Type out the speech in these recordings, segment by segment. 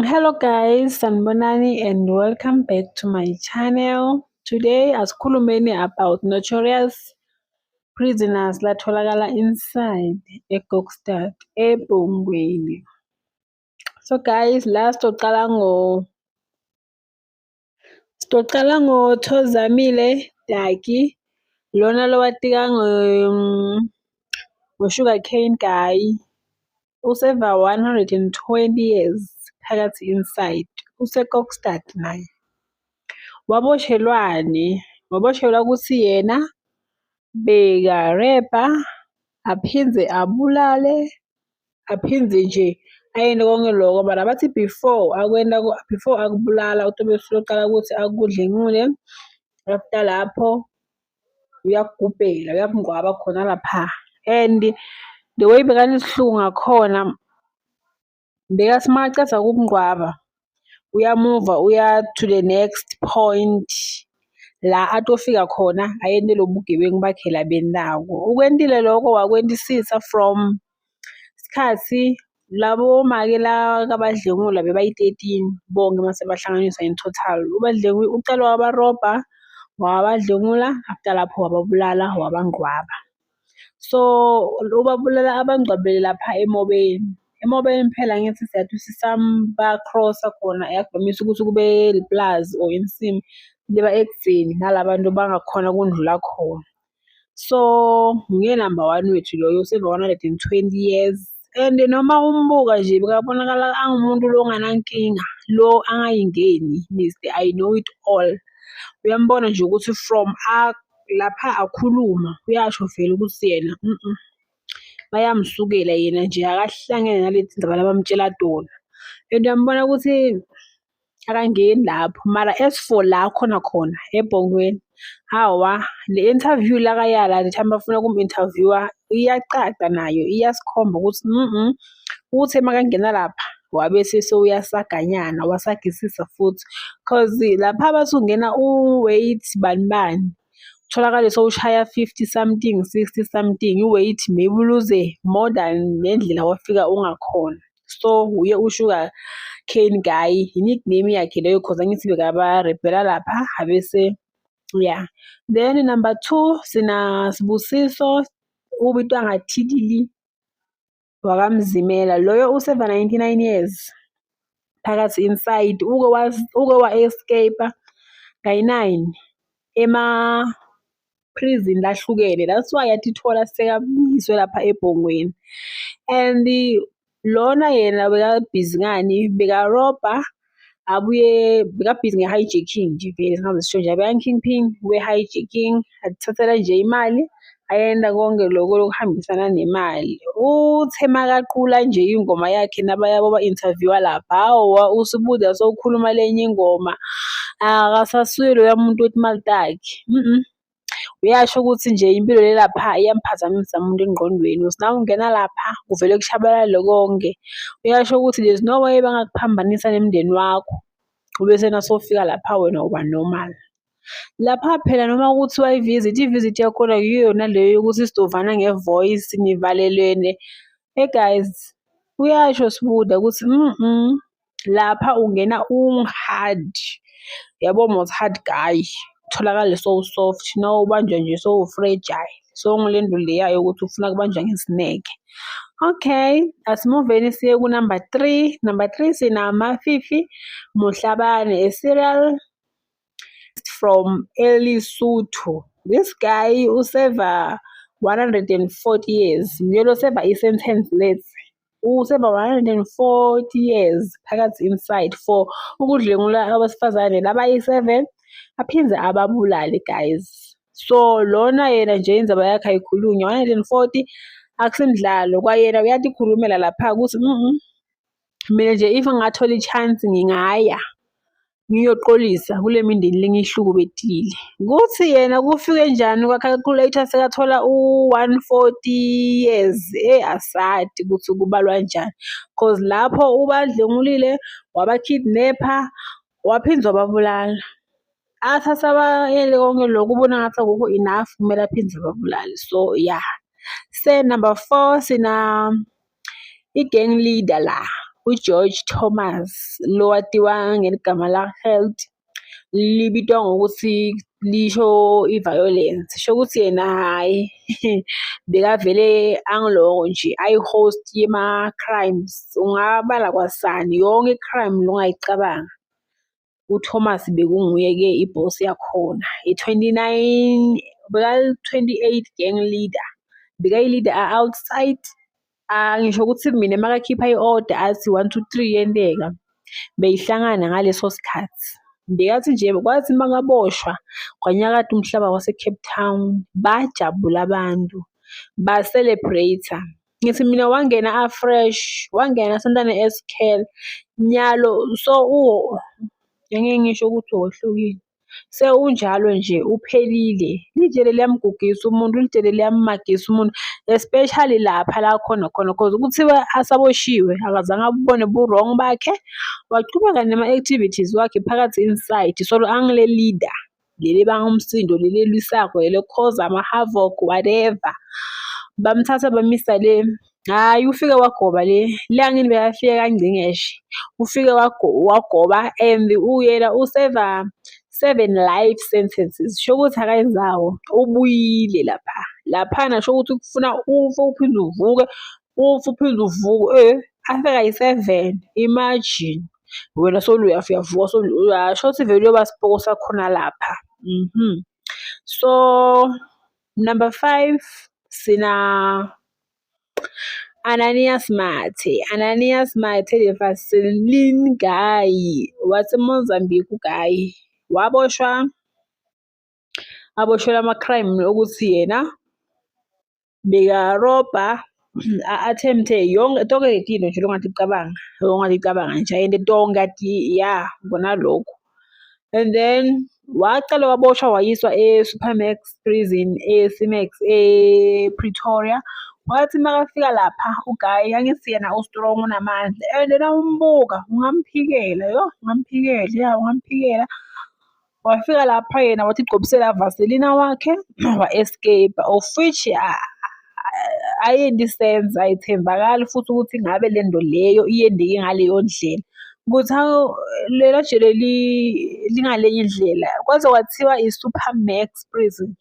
Hello guys, sanibonani and welcome back to my channel. Today asikhulumeni about notorious prisoners latholakala inside eKokstad eBhongweni. So guys, la sitoqala ngoThozamile Daki, lona lowatika ngo-sugar cane guy, useva 120 years phakathi inside, useKokstad naye. Waboshelwani? Waboshelwa ukuthi yena beka-rape-a, aphindze abulale, aphindze nje ayente konke loko mara bathi before akwenta before akubulala utobe usuyoqala ukuthi akudlengule, after lapho uyakugubhela, uyakungcwaba khona lapha. And the way bekanesihluku ngakhona, bekathi makaceda ukukungcwaba, uyamuva uya to the next point la atofika khona ayente lobu bugebengu bakhe labentako. Ukwentile loko wakwentisisa from sikhatsi labo make lakabadlengula bebayi-13 bonke mase bahlanganiswa in total. Ucale wabarobha, wabadlengula, after lapho wababulala, wabangcwaba. So ubabulala abangcwabele lapha emobeni. Emobeni phela angithi siyathi ba-cross-a khona ayakuvamisa ukuthi kube liplazi or insimu liba ekudzeni nala bantu bangakhona ukundlula khona. So nguye number one wethu loyo useva 120 years and noma umbuka nje bekabonakala angumuntu lo onganankinga, lo angayingeni Mr I know it all. Uyambona nje ukuthi from lapha akhuluma uyasho vele ukuthi yena bayamsukela yena nje akahlangene naleti ndaba labamtshela tona. And uyambona ukuthi akangeni lapho mara as for la khona khona eBhongweni, hawa le interview lakayala the time bafuna ukum-interview-a iyacaca nayo iyasikhomba ukuthi uthe makangena lapha wabe sewuyasaganyana wasagisisa futhi cause lapha bathi ungena u-weight bani bani, kutholakale sewushaya 50 something, 60 something, i-weight maybe uluze more than le ndlela wafika ungakhona. So uye u-Sugar Cane Guy, i-nickname yakhe leyo cause angithi bekaba-rap-ela lapha abese yeah. Then number two, sina Sibusiso ubitwa ngaThilili wakaMzimela, loyo useva 99 years phakathi inside, uke wa-escape-a kayi-nine ema-prison lahlukene, that's why atithola sekamiswe lapha eBhongweni. And lona yena beka-busy ngani, bekarobha abuye beka-busy nge-hijacking nje vele singaze sisho njalo, beka-kingpin we-hijacking, atithathela nje imali ayenta konke loko lokuhambisana nemali. Uthe makaqula nje ingoma yakhe nabaya boba-interview-a lapha, hawa uSibuda sewukhuluma lenye ingoma, akasasuye loya muntu wetimali takhe . Uyasho ukuthi nje impilo le lapha iyamphazamisa umuntu engqondweni, uthi nawungena lapha kuvele kushabalale konke. Uyasho ukuthi there's no way bangakuphambanisa nemndeni wakho, ubese nasofika lapha wena uba normal. Lapha phela noma kuthiwa i-visit, i-visit yakhona yiyona leyo yokuthi sidovana nge-voice nivalelene. Hey guys, uyasho Sibuda ukuthi lapha ungena ungu-hard, yabo mos hard guy, utholakale sowu-soft, nawubanjwa nje sowu-fragile, sowungule leya yokuthi ufuna kubanjwa ngesineke. Okay, asimuveni siye ku-number three. Number three sina Mafifi Mohlabane, a serial from eLesotho. This guy useva 140 years. Nguye lo seva i-sentence let's. Useva 140 years phakathi inside for ukudlwengula abesifazane labayi-7 aphindze ababulale guys. So lona yena nje indzaba yakhe ayikhulunywa 140 akusimdlalo kwayena uyatikhulumela lapha ukuthi mina nje if ngingathola i-chance ngingaya ngiyoxolisa kule mindeni lengiyihlukubetile. Kuthi yena kufike njani kwa-calculator sekathola u-140 years, asati ukuthi kubalwa kanjani. Cause lapho ubadlwengulile, waba-kidnap-a, waphinde wababulala. Athi asabayele konke lokhu ubona ngathi akukho enough kumele aphinde ababulale. So yeah. Se number four sina i-gang leader la. uGeorge Thomas lowatiwa ngeligama la-Geld libitwa ngokuthi lisho i-violence. Sho ukuthi yena hhayi bekavele angiloko nje ayi-host yema-crimes. Ungabala kwasani yonke i-crime le ongayicabanga, uThomas bekunguye-ke i-boss yakhona. I-29, beka-28 gang leader. Bekayi-leader a-outside, ngisho ukuthi mina makakhipha i-order athi one, two, three yenteka, beyihlangana ngaleso sikhathi. Bekathi nje kwathi makaboshwa kwanyakata umhlaba wase-Cape Town, bajabula abantu, ba-celebrate-a. Ngithi mina wangena a-fresh, wangena santana esikhele, nyalo so angeke ngisho ukuthi uwohlokile. Sewunjalo nje uphelile. Lijele liyamgugisa umuntu, lijele liyamagisa umuntu, especially lapha la khona khona cause kuthiwa asaboshiwe akazange abubone bu-wrong bakhe, wachubeka nama-activities wakhe phakathi inside solo angile leader, leli ebanga umsindo, leli elwisako, leli e-cause-a ama-havoc, whatever. Bamthatha bamisa le, hhayi ufike wagoba le, le angini bekafike kaNgcingeshe, ufike wagoba and uyena useva 7 life sentences, sho ukuthi akayenzawo, ubuyile lapha. Laphana sho ukuthi kufuna ufe uphinde uvuke, ufe uphinde uvuke, afike kayi-7, imagine. Wena solo uyafa uyavuka sho ukuthi vele uyoba sipoko sakhona lapha. So, number 5, sina Ananias Mathe. Ananias Mathe the Vaseline guy waseMozambique guy. Waboshwa, aboshelwa ama-crime okuthi yena bekarobha, a-attempt-e yonke tonke letinto nje longaticabanga, longaticabanga nje ayente tonke ya kona lokho. And then wacala waboshwa wayiswa e-Supermax prison, e-C-Max e-Pretoria. Wathi makafika lapha u-guy, angithi yena u-strong unamandla and nawumbuka ungamphikela yo, ungamphikela ya ungamphikela. Wafika lapha yena wathi gcobisela Vaseline wakhe wa-escape-a, of which ayenzi sense, ayithembakali futhi ukuthi ngabe le nto leyo iyendeke ngaleyo ndlela. Ukuthi hawu lela jele lingalenye indlela, kwaze kwathiwa i-Supermax prison.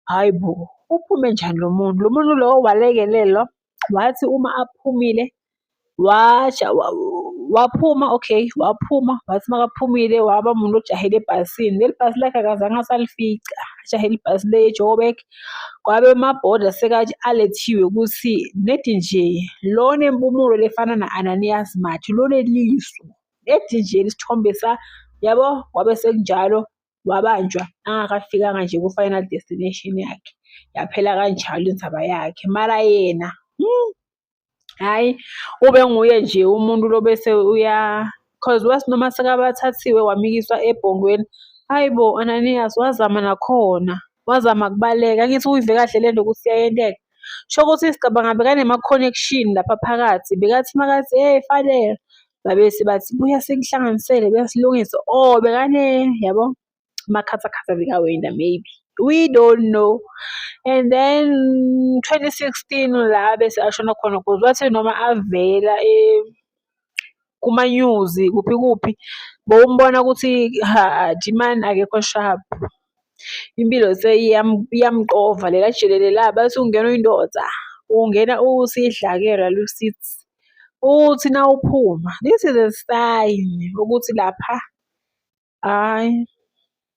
Hhayi bo, uphume njani lo muntu? Lo muntu lo walekelelwa, wathi uma aphumile waphuma okay, waphuma, wathi makaphumile waba umuntu ojahele ebhasini. Leli bhasi lakhe akazange asalifica, ajahele ibhasi le eJoburg. Kwabe amabhoda seka-alethiwe ukuthi nedi nje lona empumulo lefana na-Ananias Mathe, lona liso, nedi nje isithombe sa, yabo, kwabe sekunjalo wabanjwa angakafikanga nje ku-final destination yakhe. Yaphela kanjalo indzaba yakhe. Mara yena, hhayi ube nguye nje umuntu lo bese uya, cause wathi noma sekabathathiwe wamikiswa ebhongweni, hhayi bo Ananias wazama nakhona, wazama kubaleka. Angithi uyive kahle le nto ukuthi iyayenteka. Sho ukuthi sicabanga bekanema-connection lapha phakathi, bekathi makathi hey Fadela, babese bathi buya sikuhlanganisele, buya silungise. Oh bekane, yabo, amakhathakhatha bekawenda maybe. We don't know. And then 2016 la bese ashona khona cause wathi noma avela kuma-news kuphi kuphi, bowumbona ukuthi ha man akekho sharp. Impilo iyamqova lela jele lela, bathi ungena uyindoda, ungena usidlakela lusithi. Uthi nawuphuma, this is a sign ukuthi lapha hhayi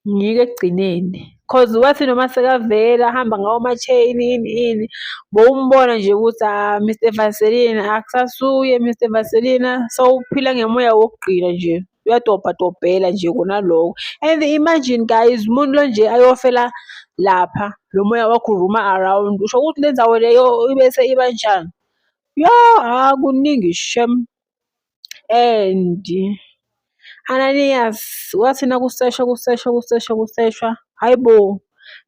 ngike ekugcineni. Cause wathi noma sekavela ahamba ngawo ama-chain ini ini, bowumbona nje ukuthi ah Mr Vaseline akusasuye Mr Vaseline, sewuphila ngemoya wokugqila nje, uyadobha dobhela nje kona lokho. And imagine guys, umuntu lo nje ayofela lapha, lo moya wakho u-roam-a around, usho ukuthi le ndzawo leyo ibese iba njani? Yo, ha kuningi shem. And Ananias wathi nakuseshwa kuseshwa kuseshwa kuseshwa, hhayi bo,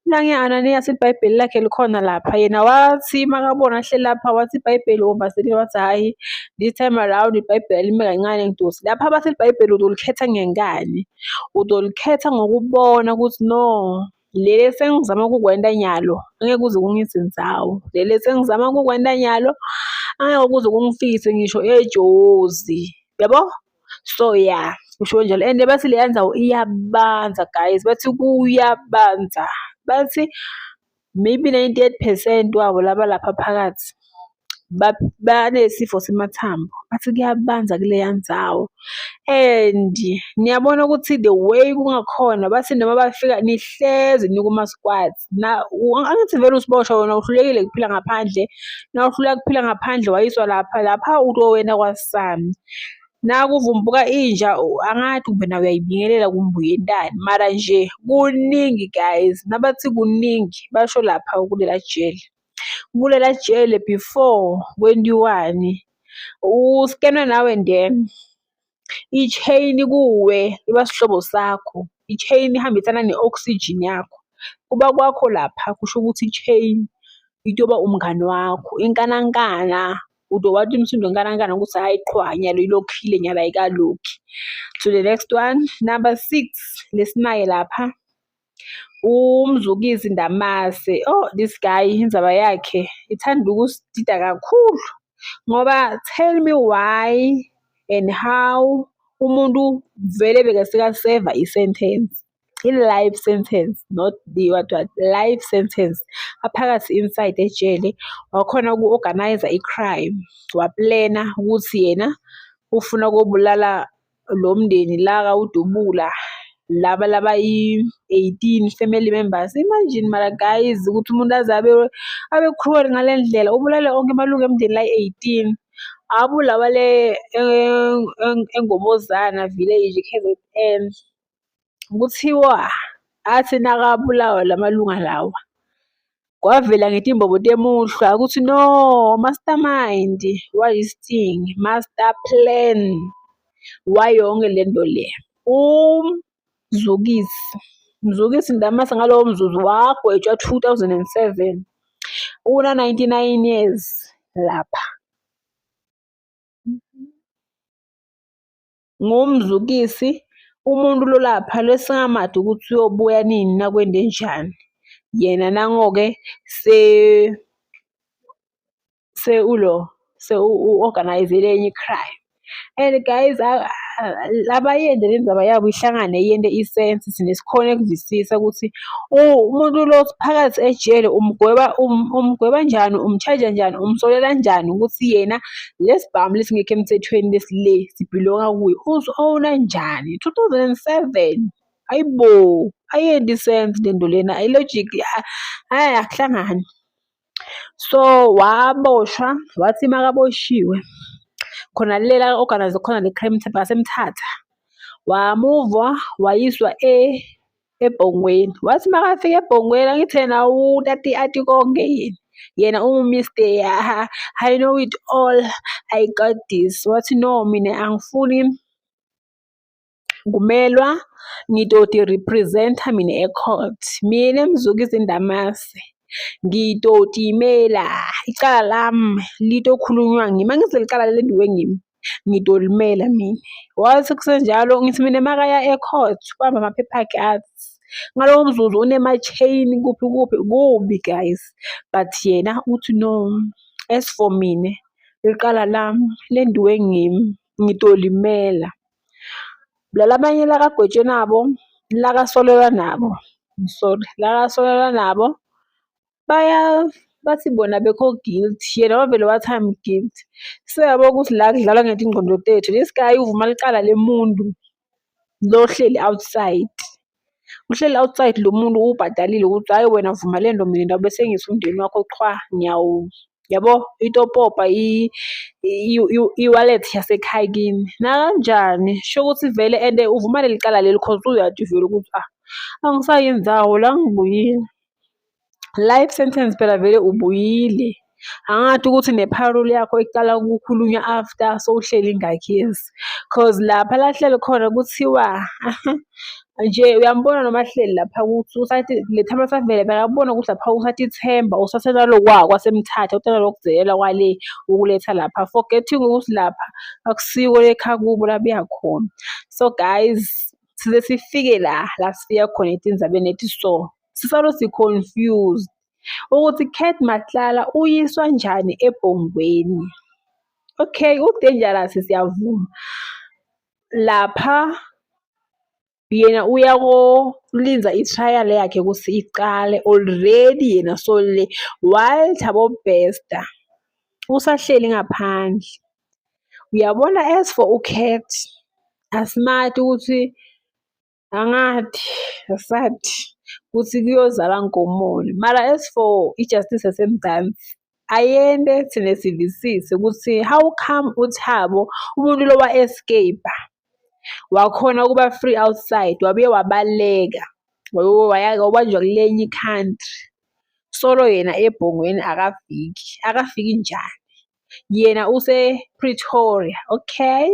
nange Ananias iBhayibheli lakhe likhona lapha. Yena wathi makabona ahleli lapha wathi iBhayibheli uVaseline wathi hhayi this time around iBhayibheli alime kancane ngidosi. Lapha bathi iBhayibheli uzolikhetha ngenkani, uzolikhetha ngokubona ukuthi no, leli esengizama ukukwenta nyalo angeke kuze kungise ndzawo. Leli esengizama ukukwenta nyalo Angeke kuze kungifikise ngisho eJozi, yabo? So yeah, kusho kanjalo and bathi leya ndzawo iyabanza guys, bathi kuyabanza. Bathi maybe 98% wabo laba lapha phakathi banesifo semathambo, bathi kuyabanza kuleya ndzawo. And niyabona ukuthi the way kungakhona bathi noma bafika nihlezi nikuma-squads. Angithi vele usiboshwa wena uhlulekile ukuphila ngaphandle, nawuhluleka ukuphila ngaphandle wayiswa lapha, lapha wena kwasani. Nakuvumbuka inja angathi kumbe nawe uyayibingelela kumbe uyentani, mara nje kuningi guys, nabathi kuningi basho lapha kulela jele. Kulela jele before kwentiwani, uskenwe nawe then i-chain kuwe iba sihlobo sakho, i-chain ihambisana ne-oxygen yakho. Kuba kwakho lapha kusho ukuthi i-chain itoba umngani wakho, inkanankana utowati umsindo wenkanankana ukuthi hhayi qhwa nyalo ilokhile nyalo ayikalokhi. To the next one, number 6 lesinaye lapha uMzukisi Ndamase. Oh this guy indzaba yakhe ithanda ukusidida kakhulu ngoba tell me why and how umuntu vele bekaseka-serve-a i-sentence, i-life sentence not the what what, life sentence. Aphakathi inside ejele wakhona uku-organise-a i-crime, wa-plan-a ukuthi yena ufuna ukuyobulala lo mndeni la kawudubula laba labayi-18 family members. Imagine mara guys ukuthi umuntu aze abe cruel ngale ndlela, ubulale onke amalungu emndeni layi-18. Abulawa le eNgobozana village e-K_Z_N. Kuthiwa athi nakabulawa la malunga lawa, kwavela ngetimbobo temuhlwa ukuthi no, mastermind wa this thing, master plan wayonke lento le. UMzukisi, Mzukisi Ndamase ngalowo mzuzu wagwetshwa 2007, una-99 years lapha. NguMzukisi umuntu lo lapha lesingamadi ukuthi uyobuya nini nakwente njani. Yena nango-ke sewulo sewu-organise-ile enye i-crime. And guys abayente le ndzaba yabo ihlangane yente i-sense thina sikhone ukuvisisa ukuthi umuntu lo phakathi ejele umgweba umgweba njani, um-charge-a njani, umsolela njani ukuthi yena lesi bhamu lesingekho emthethweni lesi le si-belong-a kuye, usi-own-a njani? 2007, hayi bo, ayenti i-sense lento lena, i-logic hhayi akuhlangani. So waboshwa, wathi makaboshiwe khona le la organise khona le crime basemthatha, wamuva wayiswa eBhongweni. Wathi makafika eBhongweni angithi yena utati ati konke yena, yena ungu-Mr I know it all, I got this. Wathi no mina angifuni kumelwa, ngitoti-represent-a mina e-court. Mina Mzukisi Ndamase ngitotimela, icala lami litokhulunywa ngimi, angithi leli cala lentiwe ngimi, ngitolimela mina. Wathi kusenjalo ngithi mina makaya e-court wahamba amaphepha akhe athi ngalowo mzuzu unema-chain kuphi kuphi, kubi guys. But yena uthi no, as for mina icala lami lentiwe ngimi, ngitolimela. Lalabanye lakagwetshwe nabo, lakasolelwa nabo, sorry, lakasolelwa nabo bathi bona abekho guilty, yena wavele wathi I'm guilty. Seyabo ukuthi la kudlalwa ngetingqondo tethu, this guy uvuma licala lemuntu lo ohleli outside. Uhleli outside lo muntu ubhadalile ukuthi hhayi wena vuma lento mina ngitawube sengisa umndeni wakho qhwa yabo itopopa i-wallet yasekhaya kini. Nakanjani sho ukuthi vele and uvuma leli cala leli cause uyati vele ukuthi ah angisayindawo la ngibuyile. Life sentence phela vele ubuyile. Angathi ukuthi ne-parole yakho iqala ukukhulunywa after sowuhleli ingakhi years. Cause lapha la ahleli khona kuthiwa nje uyambona noma ahleli lapha ukuthi usathi le time asavele bekabona ukuthi lapha usatithemba usasenalokwa kwasemthatha usenalokudelela kwale ukuletha lapha forgetting ukuthi lapha akusiko ekhaya kubo la beya khona. So guys, size sifike la la sifika khona etindzabeni leti so sisalo si-confused ukuthi Cat Matlala uyiswa njani eBhongweni. Okay, u-dangerous siyavuma. Lapha yena uya kolinda i-trial yakhe ukuthi icale already yena so le, while Thabo Bester usahleli ngaphandle. Uyabona, as for uCat, asimati ukuthi angathi, asathi ukuthi kuyozala nkomoni. Mara as for i-justice yaseMzansi, ayende thina sivisise ukuthi how come uThabo umuntu lo wa-escape-a, wakhona ukuba free outside, wabuye wabaleka, wabanjwa kulenye i-country. Solo yena ebhongweni akafiki, akafiki njani? Yena use-Pretoria, okay?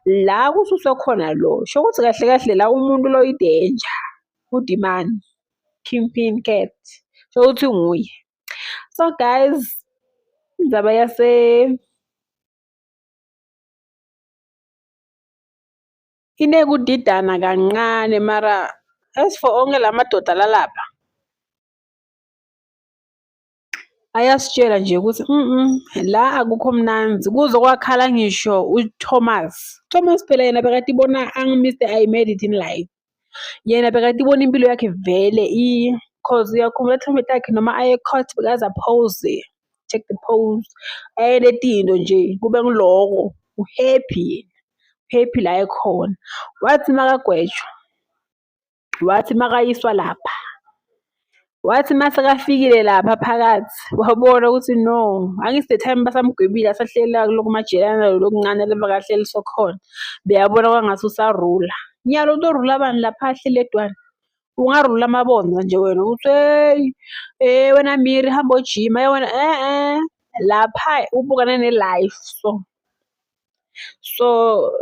La kususwe khona lo, sho ukuthi kahle kahle la umuntu lo i-danger, uDimani, Kingpin Cat, sho ukuthi nguye. So guys, indzaba yase inekudidana kancane mara as for onke la madoda lalapha, ayasitshela nje ukuthi la akukho mnandzi. Kuze kwakhala ngisho uThomas. Thomas phela yena bekatibona angu-Mr I made it in life. Yena bekatibona impilo yakhe vele cause uyakhumbula tithombe takhe noma aye e-court bekaze a-pose, check the pose, ayele tinto nje kube nguloko, u-happy yena, happy la ekhona. Wathi makagwetshwa, wathi makayiswa lapha, wathi masekafikile lapha phakathi, wabona ukuthi no, angithi the time basamgwebile asahleli la kulokhu majelana lokuncane lebekahleliswa khona, beyabona kwangathi usarula. Nyalo utorula bani lapha ahleli yedwana? Ungarula amabonza nje wena uthi hey, wena Miri hamba ojima, wena lapha ubukane ne-life so. So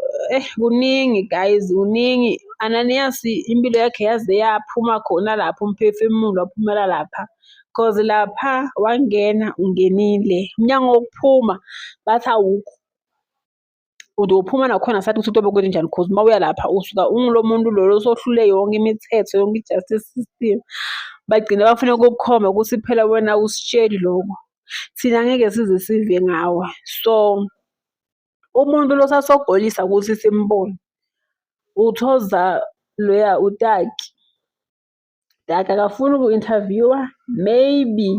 kuningi guys, kuningi. Ananias impilo yakhe yaze yaphuma khona lapho, umphefumulo waphumela lapha. Cause lapha wangena ungenile, umnyango wokuphuma bathi awukho. Uzophuma nakhona asathi ukuthi utobe kwenzenjani cause uma uya lapha usuka ungulo muntu lolo osohlule yonke imithetho, yonke i-justice system. Bagcina bafuna ukukukhomba ukuthi phela wena awusitsheli lokho, thina angeke size sive ngawe. So umuntu lo sasogolisa ukuthi simbone, uthoza loya uTaki. Taki akafuni uku-interview-a, maybe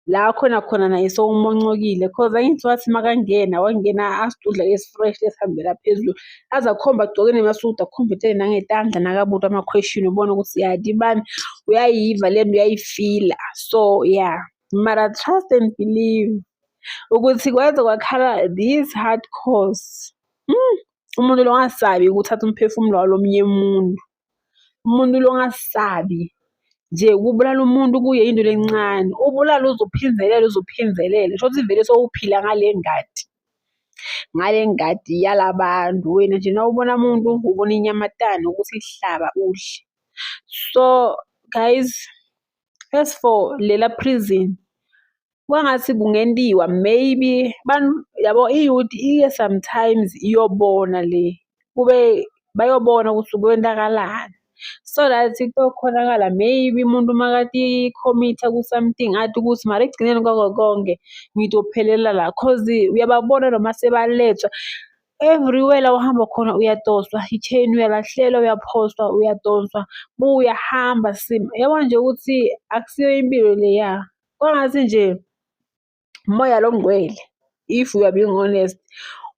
la khona khona naye sewumoncokile cause angithi wathi makangena wangena asidudla esi-fresh esihambela phezulu. Aze akhombe agcoke nemasudu akhombe nangetandla nakabutwa ama-question ubone ukuthi ya bani uyayiva lento uyayifila. So yeah, mara trust and believe ukuthi kwaze kwakhala these hard cause. Umuntu lo ongasabi ukuthatha umphefumulo walomunye umuntu. Umuntu lo ongasabi nje ukubulala umuntu kuye into lencane, ubulale uze uphindelele uze uphindelele, sho ukuthi vele sowuphila ngale ngadi. Ngale ngadi yalabantu, wena nje nawubona umuntu ubona inyamatane ukuthi hlaba udle. So guys, as for lela prison, kwangathi kungentiwa maybe yabo i-youth iye sometimes iyobona le, kube bayobona ukuthi kwenzakalani. So that kuyokhonakala maybe umuntu makati-commit-a ku-something athi ukuthi mara ekugcineni kwako konke ngitophelela la cause uyababona noma sebalethwa everywhere la uhamba khona uyadoswa i-chain, uyalahlelwa, uyaphoswa, uyadonswa, buya hamba sima. Yabona nje ukuthi akusiyo impilo leya. Kwangathi nje umoya lo ongcwele if we are being honest,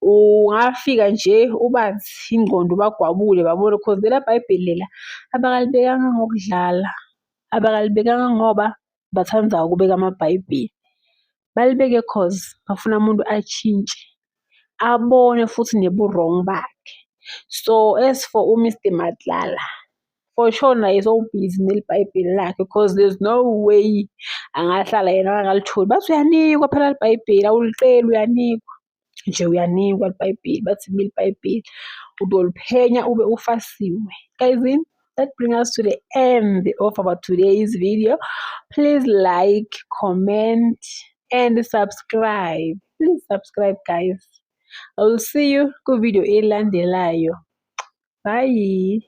ungafika nje ubathi ingqondo ubagwabule babone cause lela bhayibheli lela abakalibekanga ngokudlala, abakalibekanga ngoba bathanda ukubeka amabhayibheli. Balibeke cause bafuna umuntu atshintshe, abone futhi nebu-wrong bakhe. So as for u-Mr Matlala, for sure naye sowubhizi nelibhayibheli lakhe cause there's no way angahlala yena angakalitholi. Bathi uyanikwa phela libhayibheli, awuliceli uyanikwa. Nje uyanikwa libhayibheli, bathi libhayibheli utoliphenya ube ufasiwe. Guys, that brings us to the end of our today's video. Please like, comment, and subscribe. Please subscribe, guys. I will see you ku video elandelayo. Bye.